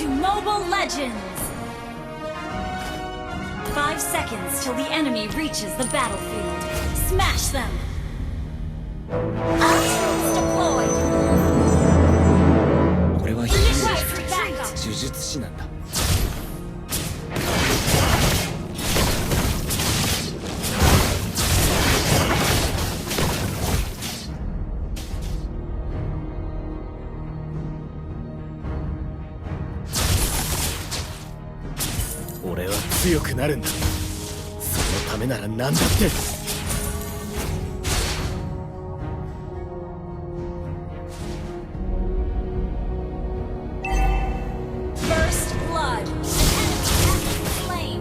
to Mobile Legends! 5 seconds till the enemy reaches the battlefield. Smash them! Ultimates deployed! 俺は Initiate retreat! 呪術師なんだ。俺は強くなるんだ。そのためなら何だって。First blood! An enemy has been slain!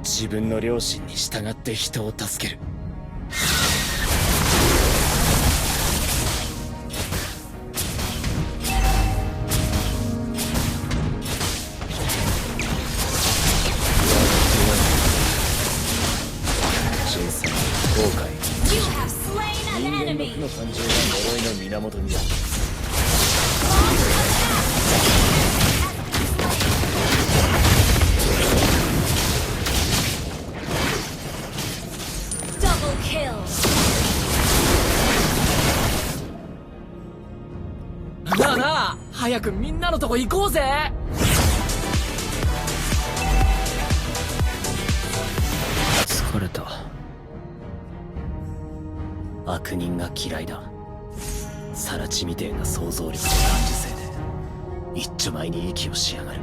自分の良心に従って人を助ける。神さん、後悔。 You have slain 人 an 間の enemy! 負の感情が呪いの源にある。 Double kill! なあなあ、早くみんなのとこ行こうぜ。疲れた。悪人が嫌いだ。サラチみてえな想像力と感受性で一丁前に息をしやがる。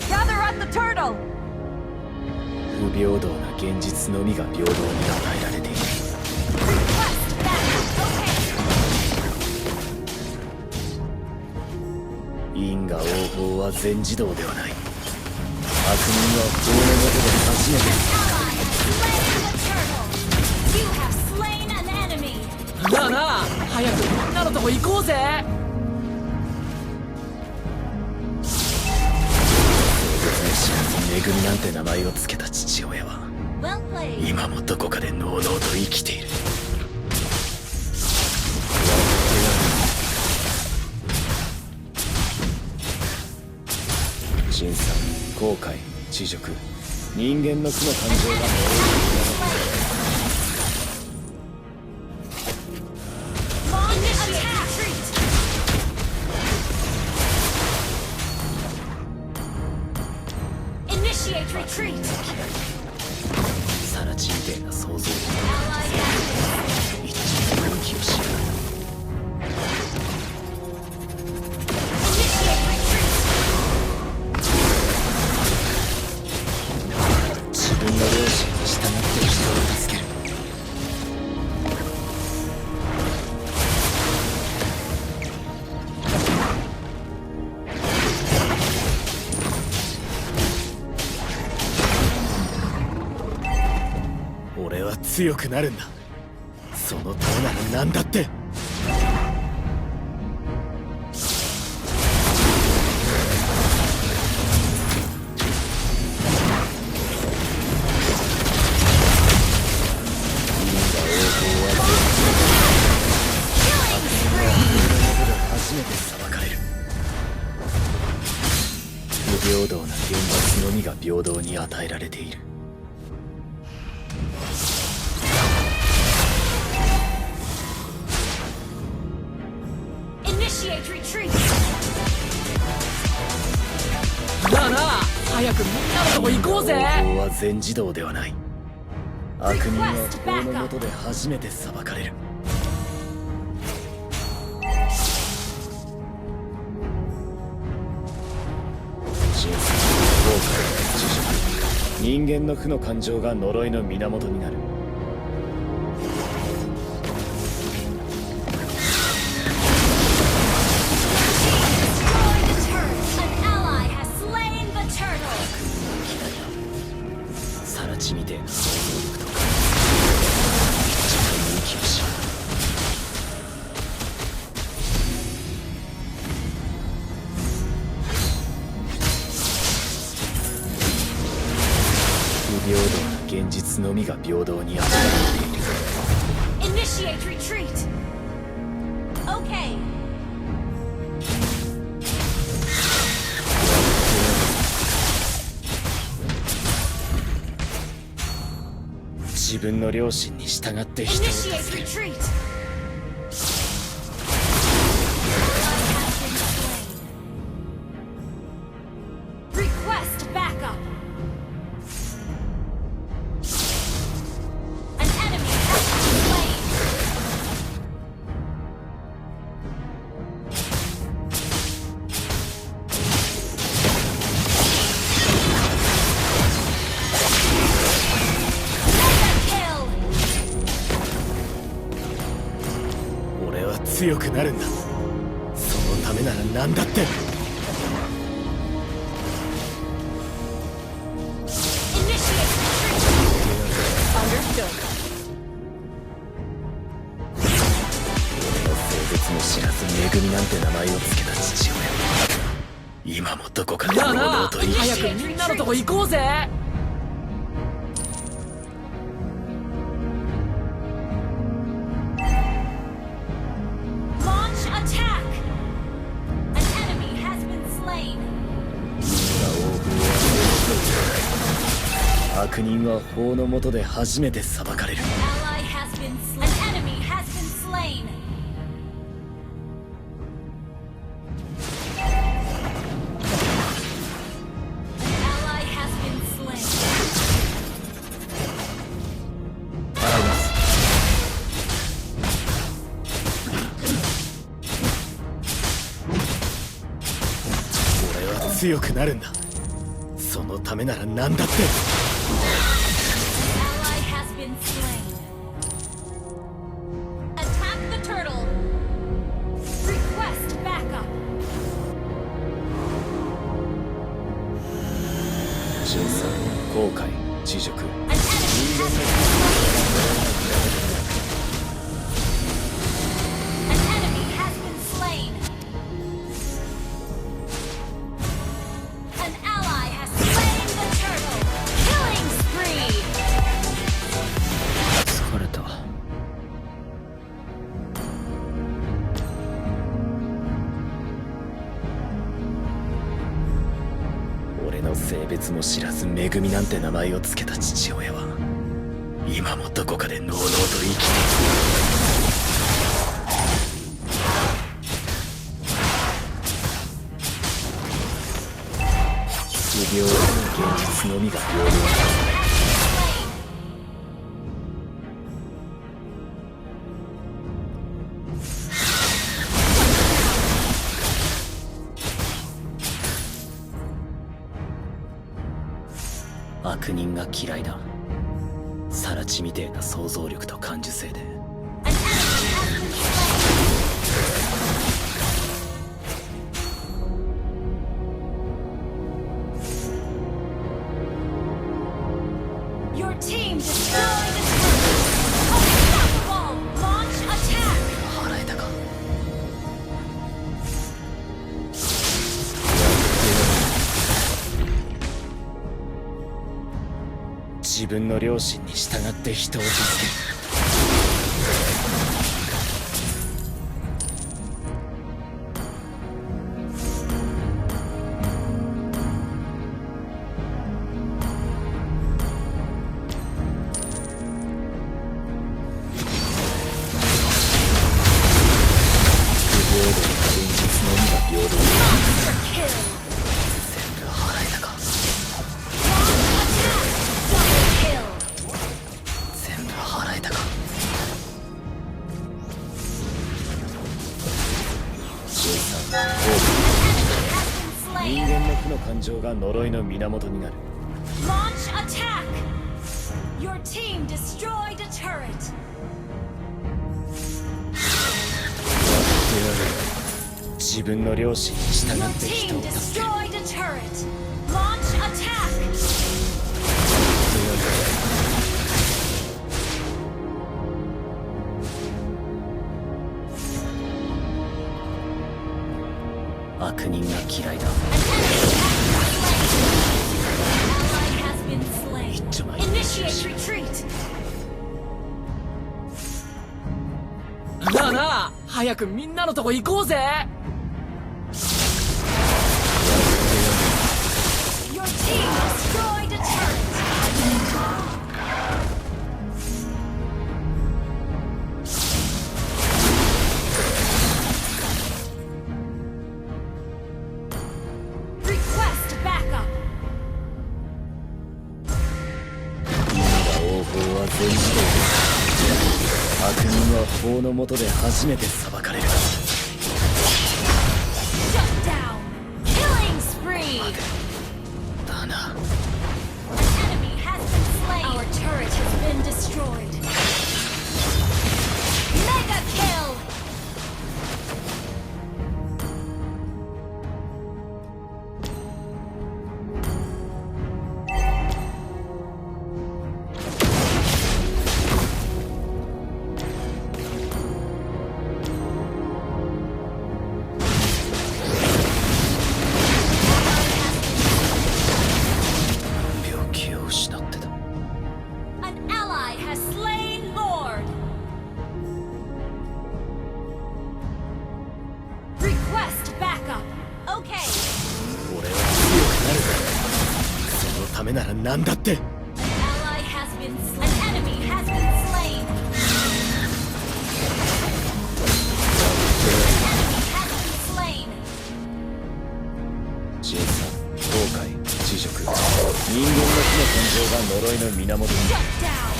Gather at the turtle! 不平等な現実のみが平等に与えられている。 Request backup! Okay! 因果応報は全自動ではない。悪人は法の下で初めて。 Ally has slain the turtle! You have slain an enemy! なあなあ、早くみんなのとこ行こうぜ。めぐみなんて名前を付けた父親は Well played! 今もどこかでのうのうと生きている。神さん、後悔、恥辱、人間の負の感情が呪いに Initiate retreat! サラチみてえな想像力 Ally active! 一致の息をしやがる。 Initiate retreat! 自分の良心に従って人を助ける。俺は強くなるんだ。そのためなら何だって。初めて裁かれる。不平等な現実のみが平等に与えられている。 Initiate retreat! なあなあ、早くみんなのとこ行こうぜ。法は全自動ではない。悪人は法の下で初めて裁かれる。神聖、後悔、自辱、人間の負の感情が呪いの源になる。 Destroy the turret! An ally has slain the turtle! サラチみてえな想像力とか一番に息をし実のみが平等に与えられている。 Initiate retreat. Okay. 自分の良心に従って人を Initiate 助ける。 retreat. Request backup. An enemy has been slain. Mega kill. 俺は強くなるんだ。そのためなら何だって。 Initiate retreat. Understood. 性別も知らず恵みなんて名前を付けた父親は今もどこかで堂なあなあ、々と生きて早いる。くみんなのとこ行こうぜ。 Launch attack. An enemy has been slain. 悪人は法の下で初めて裁かれる。 Ally has been slain. An enemy has been slain. Ally has been slain. 払います。俺は強くなるんだ。そのためなら何だって。 Ally has been slain. Attack the turtle. Request backup. 巡査、後悔、知辱。 An enemy has been slain. An enemy has been slain. An ally has slain the turtle. Killing spree. 疲れた。俺の性別も知らず恵みなんて名前を付けた父親は今もどこかでのうのうと生きている。不平等の現実のみが平等だ。 悪人が嫌いだ。更地みてえな想像力と感受性で。 An enemy has been slain. Your team destroyed a turtle. Unstoppable. Launch attack. 払えたか。自分の良心に従って人を助ける。不平等な現実のみが平等だ。 Monster kill. 全部払えたか。 Double kill. 全部払えたか。13、 Enemy has been 人 slain. 間の負の感情が呪いの源になる。 Launch attack. Your team destroyed a turret. 自分の良心に従 Your って人 team を助ける。 destroyed a turret. Launch attack. 悪人が嫌いだ。 Ally has been slain. 一丁前に Initiate Initiate retreat. なあなあ、早くみんなのとこ行こうぜ。 Your team destroyed a turret. Request backup. 王法は全自動です悪人は法の下で初めて裁かれる Shut down. Killing spree. だな An enemy has been slain. Our turret has been destroyed. Mega kill. An ally has slain Lord. Request backup. Okay. 俺は強くなるそのためなら何だって An ally has been slain. An enemy has been slain. An enemy has been slain. ジェイさん後悔知熟人間の火の誕生が呪いの源に Shut down.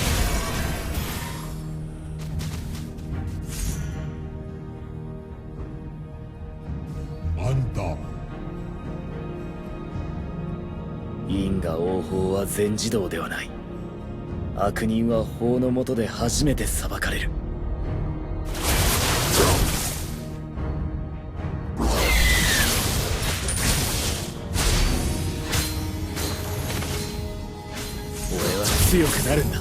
因果応報は全自動ではない悪人は法の下で初めて裁かれる俺は強くなるんだ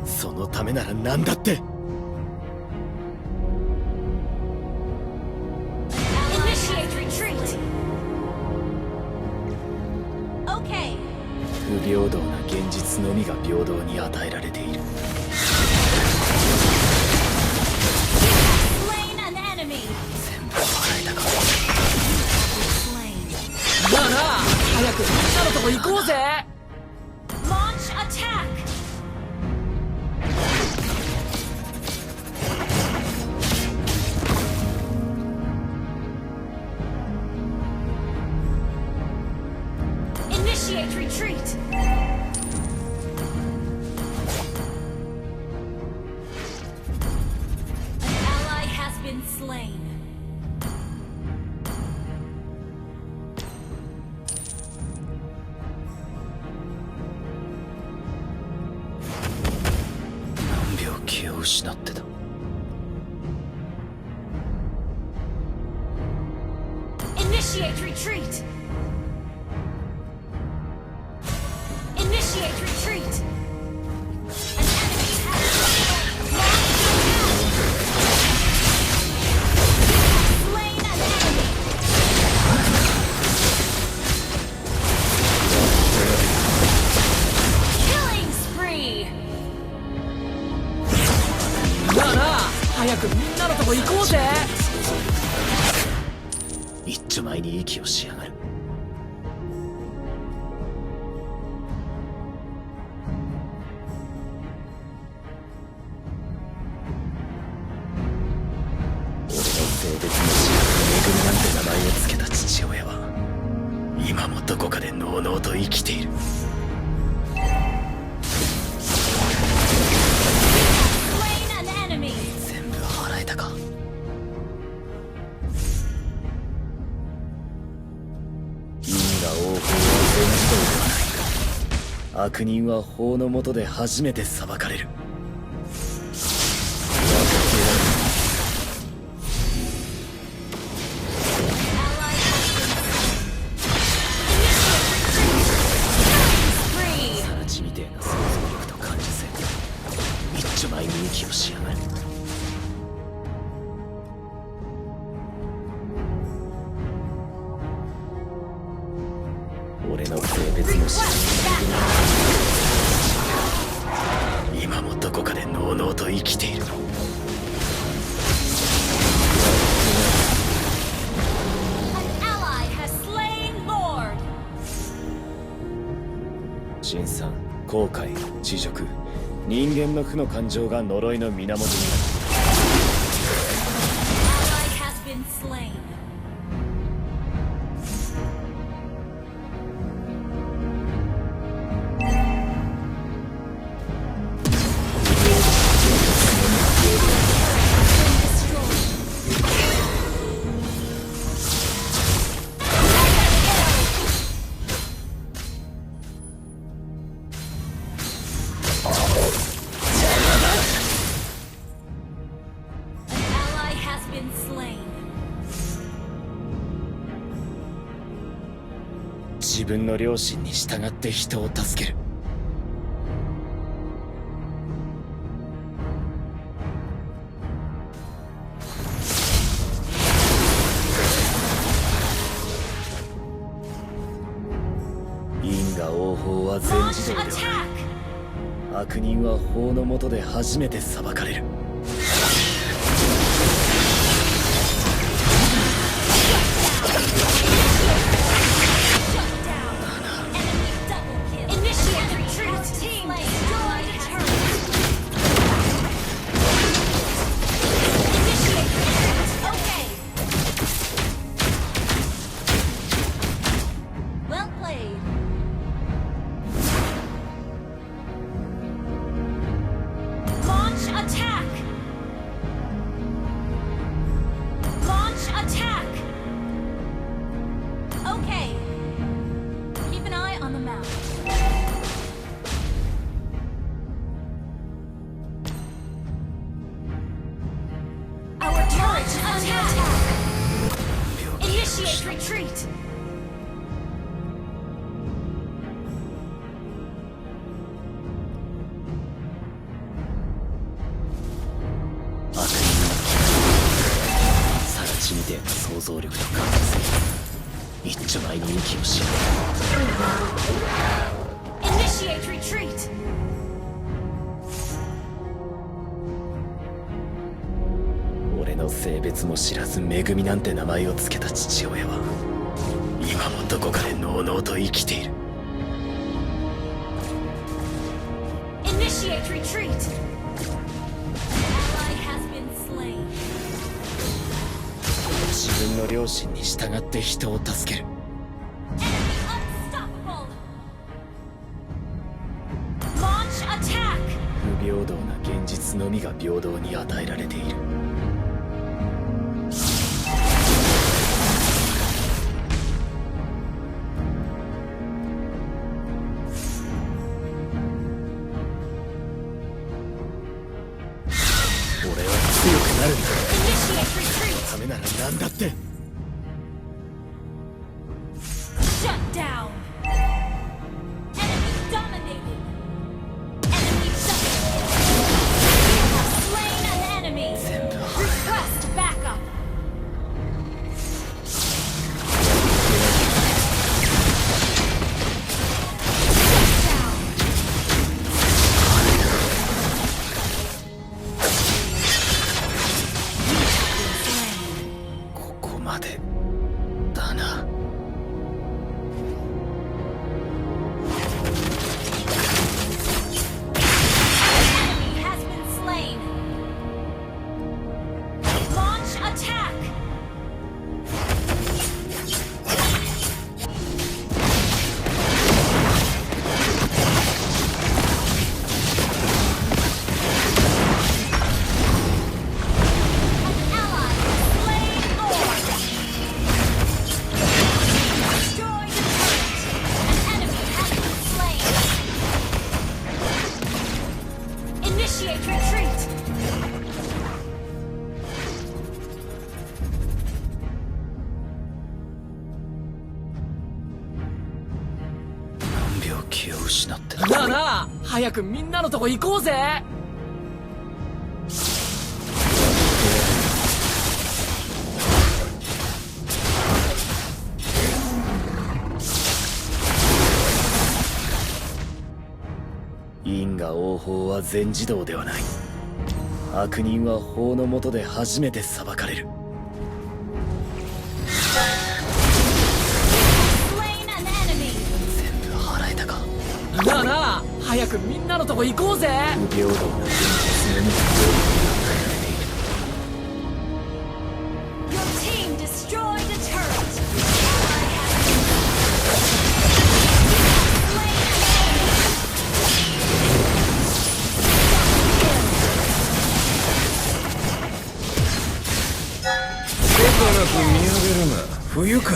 そのためなら何だって Initiate retreat. Okay. 不平等な現実のみが平等に与えられている Slain an enemy. 全部払えたか Slain. なあなあ、早くみんなのとこ行こうぜ。 Launch attack. Initiate retreat. An ally has been slain.何秒気を失ってた Initiate retreat. Initiate retreat. An enemy has been slain. Slain an enemy. Killing spree. なあなあ、早くみんなのとこ行こうぜ。一丁前に息をしやがる俺の性別の知らずめぐみなんて名前を付けた父親は今もどこかでのうのうと生きている Slain an enemy. 全部払えたか因果応報は全自動ではない悪人は法の下で初めて裁かれる分かってやる Ally has been slain. Spree. サラチみてえな想像力と感受性一丁前に息をしやがる俺の性別の知らずめぐみなんてと生きている。 An ally has slain Lord. 辛酸、後悔、恥辱、人間の負の感情が呪いの源になる。 Ally has been slain. Slain. 自分の良心に従って人を助ける。因果応報は全 Launch 自動ではない。 attack. 悪人は法の下で初めて裁かれる。 Initiate retreat! 悪人はさら地みてえな想像力と感受性、一丁前に息をしろ。 Initiate retreat! 俺の性別も知らずめぐみなんて名前を付けた父親は今もどこかでのうのうと生きている。 Initiate retreat! Ally has been slain. 自分の良心に従って人を助ける。 Enemy unstoppable! Launch attack! 不平等な現実のみが平等に与えられている。 俺は強くなるんだ。 Initiate retreat! ためなら何だって。 Shut down! Enemy dominated! Enemy double kill! You have slain an enemy! 全部 Request backup! Shut down! ここまでだな。 Enemy has been slain! Launch attack! An ally has slain Lord! Destroy the turret! An enemy has been slain! Initiate retreat! 何秒気を失ってた。なあなあ、早くみんなのとこ行こうぜ。因果応報は全自動ではない。悪人は法の下で初めて裁かれる。 Slain an enemy. 全部払えたか。なあなあ、早くみんなのとこ行こうぜ。不平等な現実のみ。 Your team destroyed a turret. Slain an enemy. せかなく見上げるな。冬か。